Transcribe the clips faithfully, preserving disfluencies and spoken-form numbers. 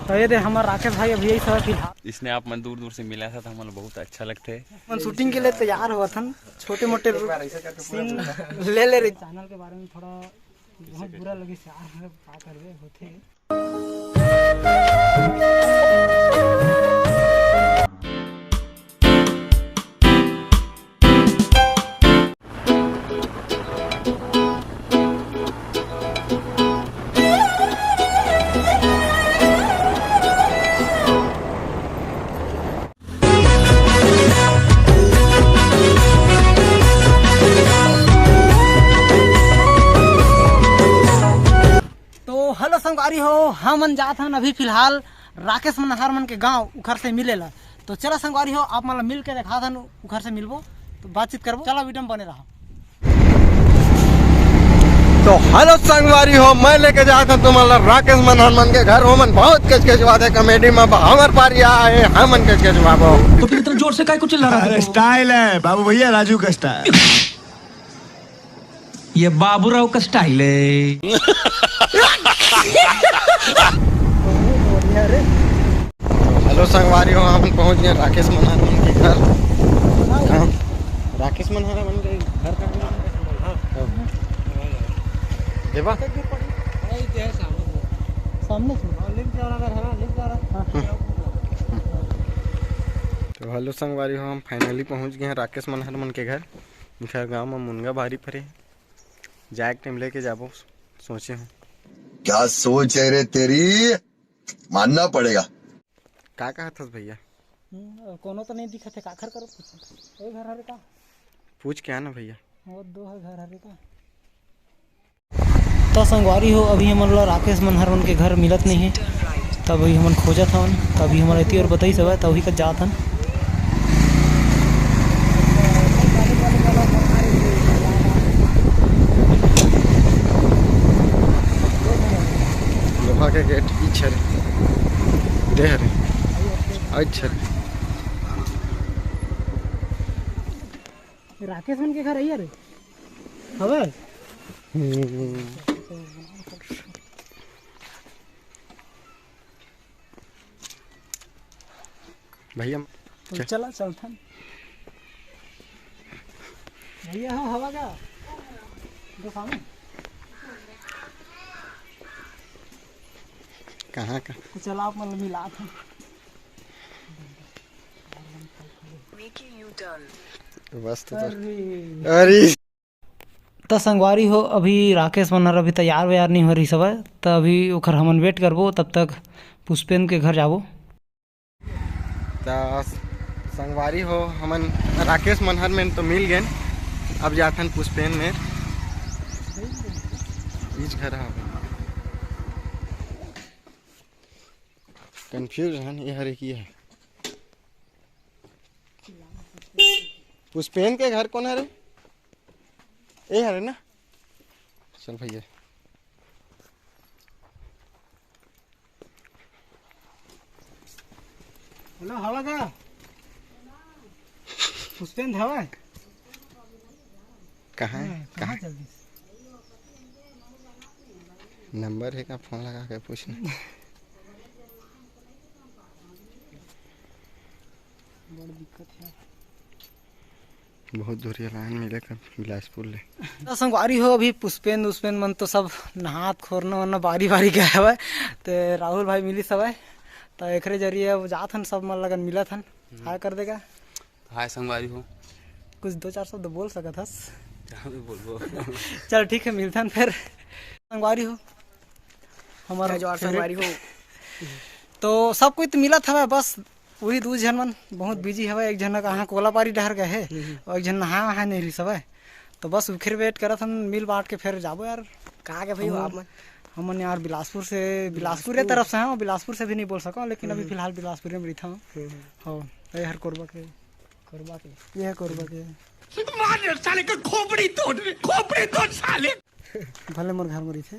तो ये दे हमर राकेश भाई अभी यही सब फिलहाल। इसने आप मन दूर दूर से मिला था, तो हमन बहुत अच्छा लगथे। अपन शूटिंग के लिए तैयार होवत हन, छोटे मोटे scene ले ले रही। चैनल के बारे में थोड़ा बहुत बुरा लगे यार, का करबे होथे। तो हेलो संगवारी हो, हमन जात हन अभी फिलहाल राकेश मनहर मन के गांव, उखर से मिले ला। तो चला संगवारी हो, आप मन ला मिल के देखा थन, उखर से मिलबो, तो बातचीत करबो। चला वीडियो में बने रहा। तो हेलो संगवारी हो, मैं लेके जात हन तुमन ला राकेश मनहर मन के घर। ओमन बहुत कचकचवाथे कॉमेडी में, हमर पारी आए, हमन कचकचवाबो। तो फिर इतना जोर से काय को चिल्ला रहा है? अरे स्टाइल है बाबू भैया, राजू का स्टाइल। ये बाबूराव का स्टाइल है। हेलो संगवारी हो, हम पहुंच गए राकेश मनहर मन के घर। कहाँ? राकेश मनहर मन के घर का नाम? हाँ। देवा? सामने से। हाँ। तो हेलो संगवारी हो, हम फाइनली पहुंच गए हैं राकेश मनहर मन के घर। इनका गांव में मुनगा भारी परे। जाए के टाइम लेके जाबो, सोचे हूँ। क्या सोच है रे तेरी, मानना पड़ेगा। का कहत हस भैया? हम्म, कोनो तो नहीं दिखत है, काखर करो पूछ। ए घर हरे का? पूछ के आना भैया। वो दो है घर हरे का? तो संगवारी हो, अभी हमन ला राकेश मनहर मन के घर मिलत नहीं है, तब अभी हमन खोजत हवन, तभी हमन एती और बताई सब है, तभी का जात हन। लोहा के गेट पीछे रे। दे हरे। अच्छा रे। राकेश मन के घर आइए रे। हवे? हम्म। भैया, तो चल। चला, चलथन। भैया हो, हवा का? दो सामने। कहाँ का? तो चला, आप मतलब मिला था। बस तो अरे। अरे। त संगवारी हो, अभी राकेश मन हर अभी तैयार वैयार नहीं हो रही हवय, त अभी ओखर हमन wait करबो। तब तक पुष्पेन के घर जाबो। त संगवारी हो, हमन राकेश मनहर में तो मिल गए, अब जाथन पुष्पेन में। इस घर हा। कंफ्यूज हन, ये हरे की है। पुष्पेन के घर कौन हरे? ए हरे ना? चल भैया। हेलो, हवा का? पुष्पेन धावा है? कहाँ है? हाँ, कहाँ कहाँ? चल दिस? नंबर है का? फोन लगा के पूछना। बड़ दिक्कत है। बहुत दूरिया लाइन मिले कर बिलासपुर ले। तो संगवारी हो, अभी पुष्पेन उष्पेन मन तो सब नहात खोरना वरना बारी बारी गए हवय। ते राहुल भाई मिलिस हवय, त एकरे जरिए अब जात हन, सब मन लगन मिलत हन। हम्म। हाय कर देगा। हाय संगवारी हो। कुछ दो चार शब्द बोल सकत हस। क्या मैं बोलबो? चल ठीक है, मिलथन फिर। संगवारी हो, हमारा जय जोहार favourite। संगवारी हो। तो सब कोई तो मिलत हवय, बस वही दू झन मन बहुत बिजी हवय। एक झन कहाँ कोलापारी डहर गए हे, हम्म। और एक झन नहाए वहाए नहीं रहिस हवय। तो बस उखर wait करत हन, मिल बांट के फिर जाबो यार। कहाँ के भाई हो हमन, आप मन? हमन यार बिलासपुर से, बिलासपुर के बिलासपुर। तरफ से हैं, और बिलासपुर से भी नहीं बोल सको, लेकिन अभी हम्म। फिलहाल बिलासपुर में रहिथन। हम्म। हाँ, ये हर कोरबा के। कोरबा के। ये है कोरबा के। मार साले का खोपड़ी तोड़, खोपड़ी तोड़ साले। भले मोर घर में रहिथे।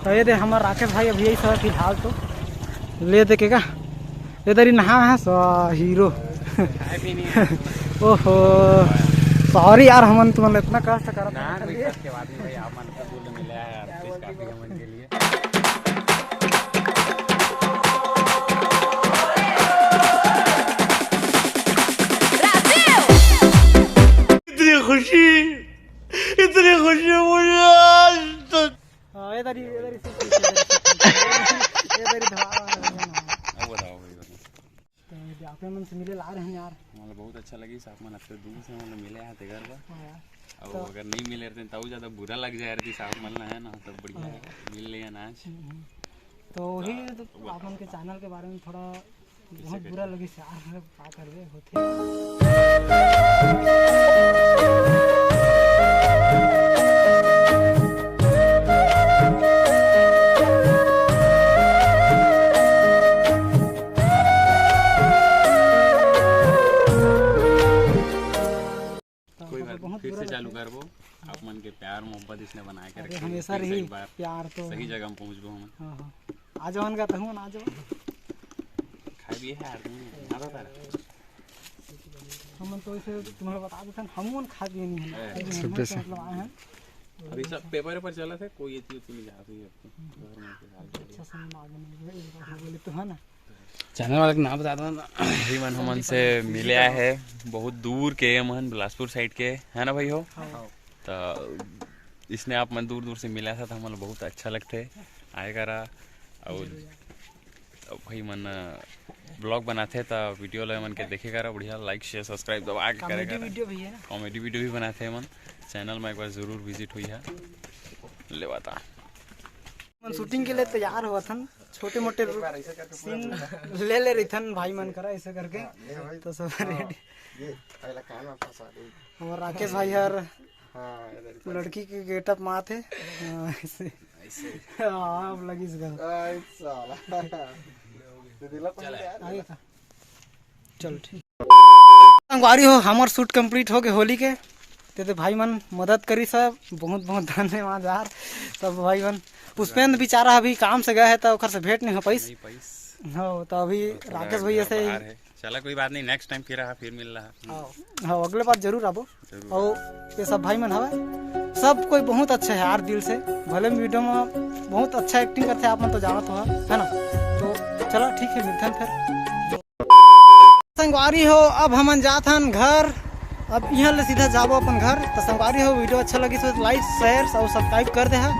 तो ये दे हमार राकेश भाई अभी यही सब फिलहाल तो ले दे के का, ये दरी नहा है सा हीरो। खाए भी नहीं है। ओहो, सॉरी यार, हमन तुमन इतना कष्ट करत ना, हन। कोई कष्ट के बात नहीं भाई, आप मन को दूर मिला है यार, काफी हमन के लिए। इतनी खुशी, इतनी खुशी मुझे आज तक। हाँ, ये तारी, ये तारी, ये तारी धमाल। अब बताओ भाई, बताओ। तो ये आप मन से मिले ला रहे हैं यार। मतलब बहुत अच्छा लगी, आप मन अतने दूर से मतलब मिले आते घर पर। हाँ यार। और तो अगर नहीं मिले रहते तो ज्यादा बुरा लग जाए रहती, आप मन है ना, तब बढ़िया है। हाँ। मिल लिया ना आज। हम्म, हम्म। तो वही तो तो आप मन के चैनल के बारे में थोड़ा बहुत बुरा लगिस यार, का करबे, होथे। तो कोई बात नहीं, फिर से चालू करबो। आप मन के प्यार मोहब्बत इसने बना के रखे, हमेशा रही प्यार तो। सही जगह में पहुंचबो हमन। हाँ, हाँ। आ जाओ, अनगा तहु ना आ जाओ। खाए पिए है यार, तुमने ना बता रहा। हमन तो इसे तुम्हारा बता देते हैं, हम मन खा पिए नहीं है। मतलब आए हैं। अभी सब पेपर पर चला था, कोई ये चीज नहीं जा रही है। अच्छा समय में आगे नहीं बोले तो है ना। चैनल वाले के नाम बता दो ना। भाई मन हमन से मिले आए हैं बहुत दूर के, हमन बिलासपुर साइड के, है ना भाई हो? हाँ। तो इसने आप मन दूर दूर से मिला था, तो हमन बहुत अच्छा लगते आए करा। और भाई मन ब्लॉग बनाते तो वीडियो ला मन के देखे करा, बढ़िया लाइक शेयर सब्सक्राइब दबा के करे करा। वीडियो भी है ना, कॉमेडी वीडियो भी बनाते हैं मन। चैनल में एक बार जरूर विजिट हुई है। लेवाता मन शूटिंग के लिए तैयार हुआ था, छोटे मोटे सीन ले ले रही थन भाई मन करा ऐसे करके। तो सब रेडी। ये पहला कान में फंसा दे। हमार राकेश भाई हर हाँ, इधर ही। लड़की के गेटअप में आथे। हाँ, ऐसे। हाँ, अब लगिस गा। आई साला। तो दिला पहले यार। आगे का? चल ठीक। संगवारी हो, हमर शूट कंप्लीट हो गए होली के। ते, ते भाई मन मदद करी सब, बहुत बहुत धन्यवाद यार सब भाई मन। पुष्पेंद्र बेचारा अभी काम से गए है तो ओकर से भेंट नहीं हो पाइस। नहीं पाइस। हाँ, तो अभी थोड़ा राकेश भैया से बाहर है। चला, कोई बात नहीं, नेक्स्ट टाइम फिर रहा, फिर मिल रहा। हाँ, हाँ, अगले बार जरूर आबो। जरूर। और ये सब भाई मन हवे, सब कोई बहुत अच्छा है यार दिल से। भले वीडियो में बहुत अच्छा एक्टिंग करते हैं, आप मन तो जानत हो, है ना? तो चलो ठीक है, मिलते हैं फिर। संगवारी हो, अब हमन जात हन घर। अब यहाँ ले सीधा जाबो अपन घर। तो संगवारी हो, वीडियो अच्छा लगिस तो लाइक शेयर और सब्सक्राइब कर दे हा।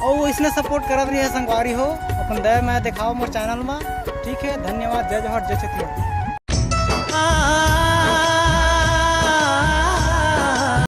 और इसने सपोर्ट करत रही है संगवारी हो, अपन दया मया दिखाओ मोर चैनल में। ठीक है, धन्यवाद, जय जोहार, जय छत्तीसगढ़।